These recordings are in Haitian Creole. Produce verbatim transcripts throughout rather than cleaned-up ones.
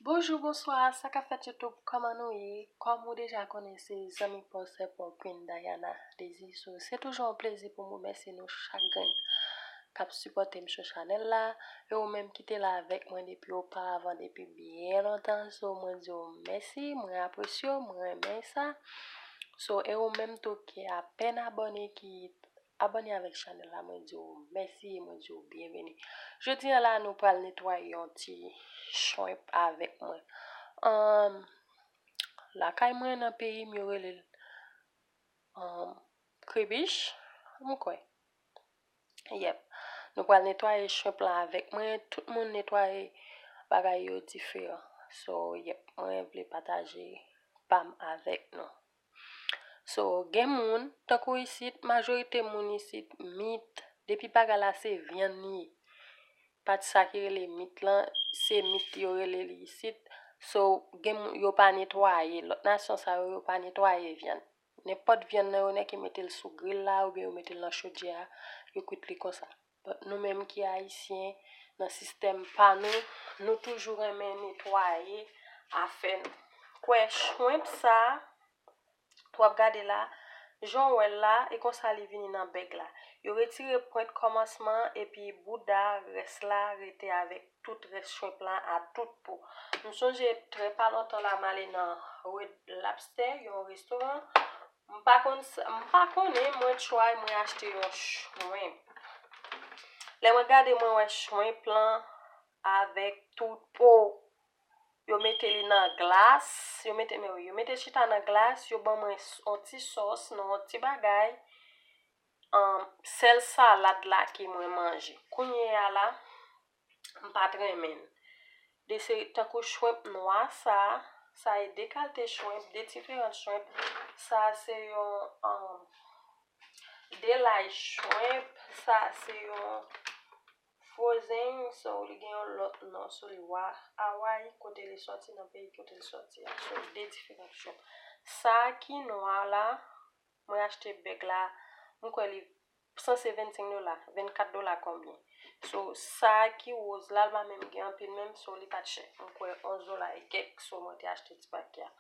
Bonjou, bonswa, sa k ap fèt YouTube, kòman nou ye? Kòm ou deja konnen, se zanmi pa w, sè pa w, Queen Diana Désir. So, se toujou yon plezi pou m remèsye nou chak grenn k ap sipòte m sou chanèl la. E ou menm ki te la avèk mwen depi oparavan, depi byen lontan. So, mwen di w mèsi, mwen apresye w, mwen renmen sa. So, e ou menm tou ki apèn abòne, ki abòne avèk chanèl la, mwen di w mèsi e mwen di w byenveni. Jodi a la, nou pral netwaye yon ti shrimp avèk mwen. Ahn, lakay mwen nan peyi m, yo rele l, ahn, kribich, m kwè. Yep. Nou pral netwaye shrimp lan avèk mwen. Tout moun netwaye bagay yo diferan. So, yep, mwen vle pataje pa m avèk nou. So, gen moun, tankou isit, majorite moun isit, mit, depi bagay la se vyann li ye. Pati sa ki rele mit lan, se mit yo rele li isit. So, gen moun, yo pa netwaye. Lòt nasyon sa yo, yo pa netwaye vyann. Nenpòt vyann nan, yo nèk mete l sou gril la, oubyen yo mete l nan chodyè a, yo kwit li konsa. But nou menm ki ayisyen, nan sistèm pa nou, nou toujou renmen netwaye afè nou. Kwè shrimp sa, w ap gade la, jan w wè l la, e konsa li vini nan bèg la. Yo retire pwent kòmansman an, epi bouda, rès la, rete avèk tout rès shrimp lan a tout po. M sonje trè pa lontan la, m ale nan Red Lobster, yon restoran. M pa konn sa, m pa konnen, mwen try, mwen achte yon shrimp. Lè mwen gade, mwen wè shrimp lan avèk tout po. Yo mete li nan glas, yo mete, men wi, yo mete chita nan glas, yo ban mwen s-, yon ti sòs, nan yon ti bagay. Ahn, sèl salad la ke mwen manje. Kounye a la, m pa t renmen l. De se tankou shrimp nwa sa, sa e de kalte shrimp, de diferan shrimp. Sa se yon, ahn, de lay shrimp, sa se yon frozen, so li gen yon lòt non sou li, wa, Hawaii, kote li sòti, nan peyi kote li sòti a. So, de diferan shrimp. Sa ki nwa la, mwen achte bèg la, m kwè li sanse vennsenk dola, vennkat dola konbyen. So, sa ki woz la, l pa menm gen anpil menm, so li pa t chè. M kwè onz dola e kèk, so mwen te achte ti pakè a.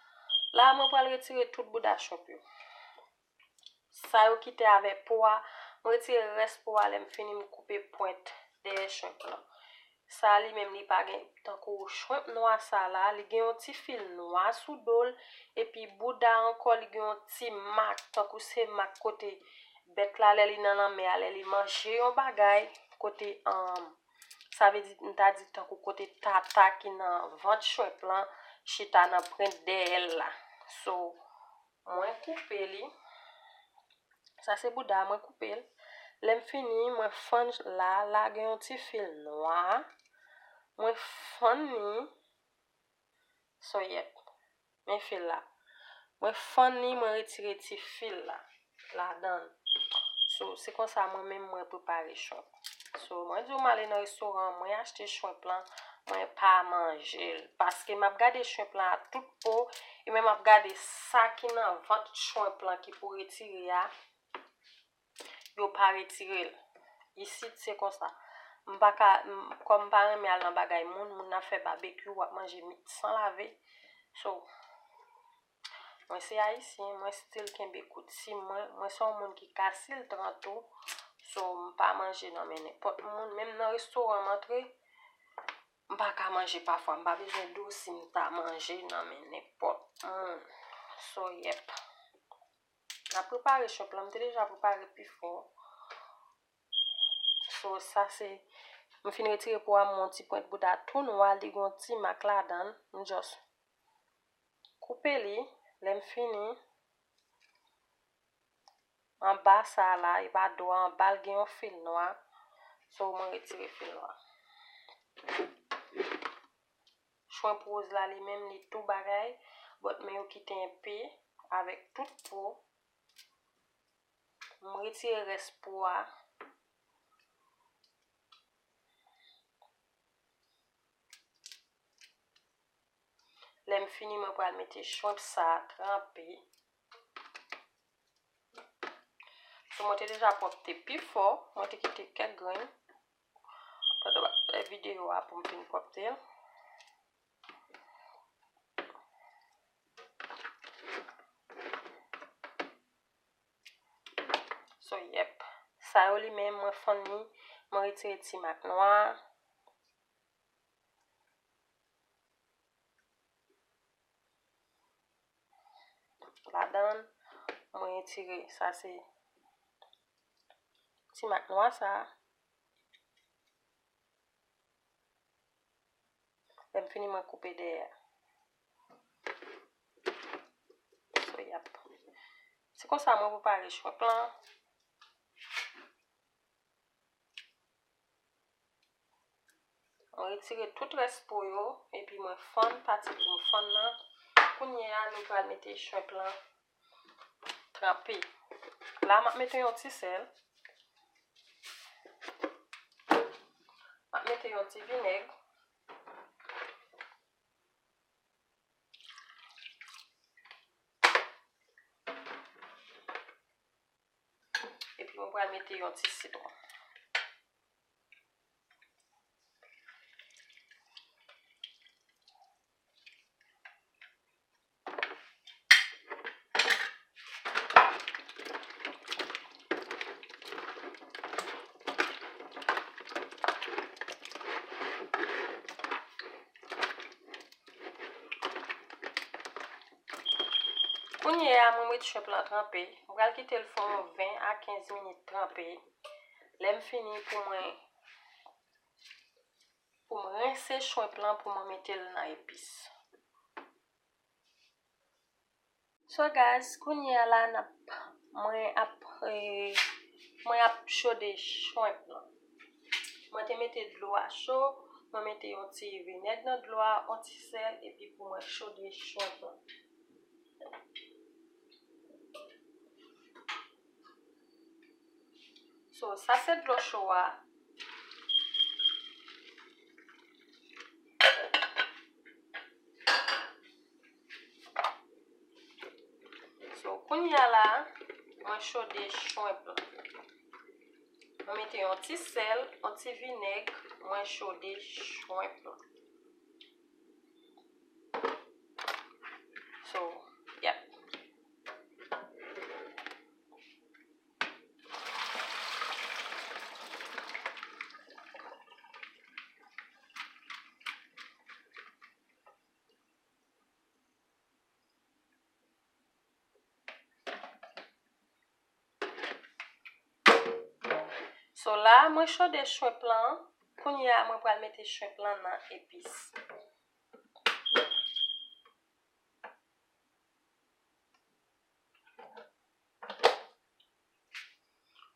La, mwen pral retire tout bouda shrimp yo. Sa yo kite avè po a, mwen retire rès po a, lè m fini, m koupe pwent dèyè shrimp lan. Sa li menm li pa gen tankou shrimp nwa sa la, li gen yon ti fil nwa sou do l, epi bouda ankò li gen yon ti mak, tankou se mak kote bèt la lè li nan lanmè a, lè li manje yon bagay, kote, um, sa vle di, m ta di tankou kote tata ki nan vant shrimp lan, chita nan pwent dèyè l la. So, mwen koupe li. Sa se bouda, mwen koupe l. Lè m fini, mwen fann la, la gen yon ti fil nwa. Mwen fann li. So, yep. Men fil la. Mwen fann li, mwen retire ti fil la ladan l. So, se konsa mwen menm mwen prepare shrimp. So, mwen di w m ale nan restoran, mwen achte shrimp lan, mwen pa manje l. Paske m ap gade shrimp lan a tout po, e menm m ap gade sa ki nan vant shrimp lan ki pou retire a, yo pa retire l. Isit, se konsa. M pa ka, m, kòm m pa renmen al nan bagay moun, moun ap fè babekyou, w ap manje mit san lave. So, mwen se ayisyen, mwen still kenbe koutim mwen. Mwen se yon moun ki kasiltran tou. So, m pa manje nan men nenpòt moun. Menm nan restoran m antre, m pa ka manje pafwa. M pa bezwen di w si m ta manje nan men nenpòt moun. So, yep. M ap prepare shrimp lan. M te deja prepare pifò. So, sa se, m fin retire po a, m wè yon ti pwent bouda tou nwa, li gen yon ti mak ladan l. M just koupe li, lè m fini, anba sa la, e pa do a, anba l gen yon fil nwa. So, mwen retire fil nwa. Shrimp woz la, li menm, li tou bagay, but men yo kite enpe avèk tout po. M retire rès po a. Lè m fini, mwen pral mete shrimp sa a tranpe. So, mwen te deja pwòpte pifò, mwen te kite kèk grenn pandan m ap fè videyo a pou m fin pwòpte l. Sa yo li menm, mwen fann li, mwen retire ti mak nwa ladan l, mwen retire, sa se ti mak nwa sa. Lè m fini, mwen koupe dèyè a. So, yap. Se konsa mwen prepare shrimp lan. Mwen retire tout rès po yo, epi mwen fann pati pou m fann nan. Kounye a, nou pral mete shrimp lan tranpe. La, m ap mete yon ti sèl. M ap mete yon ti vinèg. Epi mwen pral mete yon ti sitwon. Kounye a, mwen met shrimp lan tranpe. Mwen pral kite l fè yon ven a kenz minit tranpe. Lè m fini pou mwen, pou m rense shrimp lan pou mwen mete l nan epis. So guys, kounye a la n ap, mwen ap, eh, mwen ap chode shrimp lan. Mwen te mete dlo a cho, mwen mete yon ti vinèg nan dlo a, yon ti sèl, epi pou mwen chode shrimp lan. So, sa se dlo cho a. So, kounye a la, mwen chode shrimp lan. Mwen mete yon ti sèl, yon ti vinèg, mwen chode shrimp lan. So, yep. So la, mwen chode shrimp lan. Kounye a, mwen pral mete shrimp lan nan epis.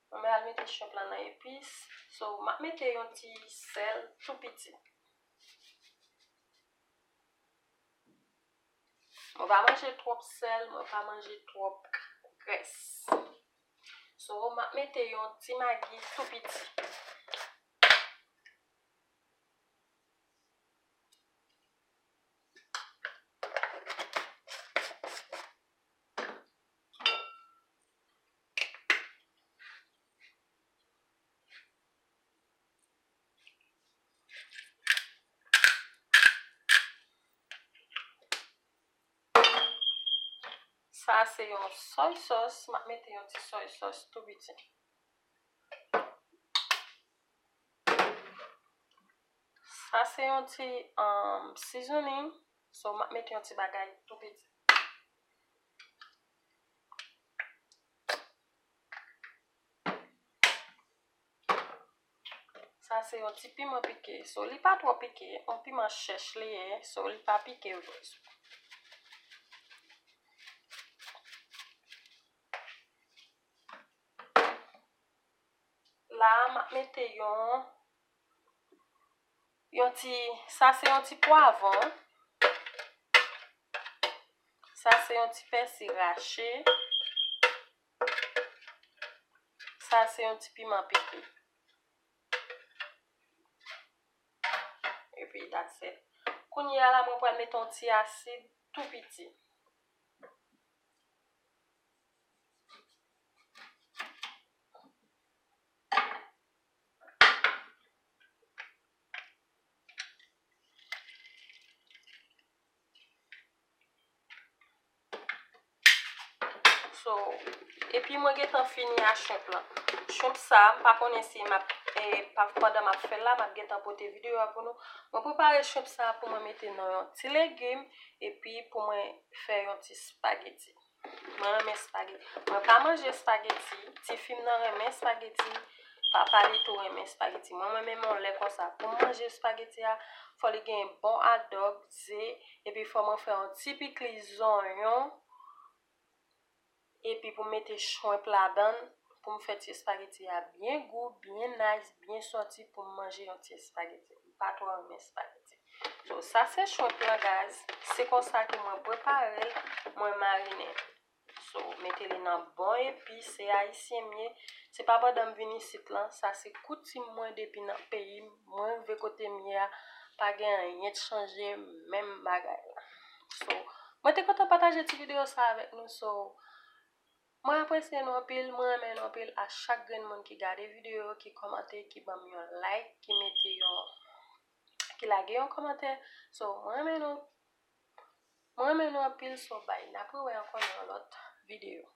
Mwen pral mete shrimp lan nan epis. So, m ap mete yon ti sèl tou piti. Mwen pa manje twòp sèl, mwen pa manje twòp grès. So, m ap mete yon ti magi tou piti. Sa se yon soy sauce, m ap mete yon ti soy sauce tou piti. Sa se yon ti, um, seasoning, so m ap mete yon ti bagay tou piti. Sa se yon ti piman pike. So, li pa twò pike. Yon piman chèch li ye. So, li pa pike vre. La, m ap mete yon, yon ti, sa se yon ti pwavwon. Sa se yon ti pèsi rache. Sa se yon ti piman pike. Epi, that's it. Kounye a la, mwen pral mete yon ti asid tou piti. So, epi mwen gentan fini a shrimp lan. Shrimp sa, m pa konnen si m ap, e, pa, pandan m ap fè l la, m ap gentan pote videyo a pou nou. Mwen prepare shrimp sa pou mwen mete nan yon ti legim, epi pou mwen fè yon ti spageti. Mwen renmen spageti. Mwen pa manje spageti. Tifi m nan renmen spageti. Papa li tou renmen spageti. Mwen, mwen menm yon lè konsa. Pou m manje spageti a, fò li gen bon adòk, ze, epi fò mwen fè yon ti pikliz zonyon. Epi pou m mete shrimp ladan l, pou m fè ti espageti a byen gou, byen nice, byen sòti pou m manje yon ti espageti. M pa twò renmen espageti. So, sa se shrimp lan, guys. Se konsa ke mwen prepare l, mwen marine l. So, mete li nan bon epi, se ayisyen m ye. Se pa pandan m vin isit lan, sa se koutim mwen depi nan peyi m. Mwen rive kote m ye a, pa gen anyen k chanje, menm bagay la. So, mwen te kontan pataje ti videyo sa avèk nou. So, mwen apresye nou anpil, mwen renmen nou anpil. A chak grenn moun ki gade videyo, ki kòmante, ki ban m yon like, ki mete yon, ki lage yon kòmantè. So, mwen renmen nou. Mwen renmen nou anpil, so bye. N ap rewè ankò nan yon lòt videyo.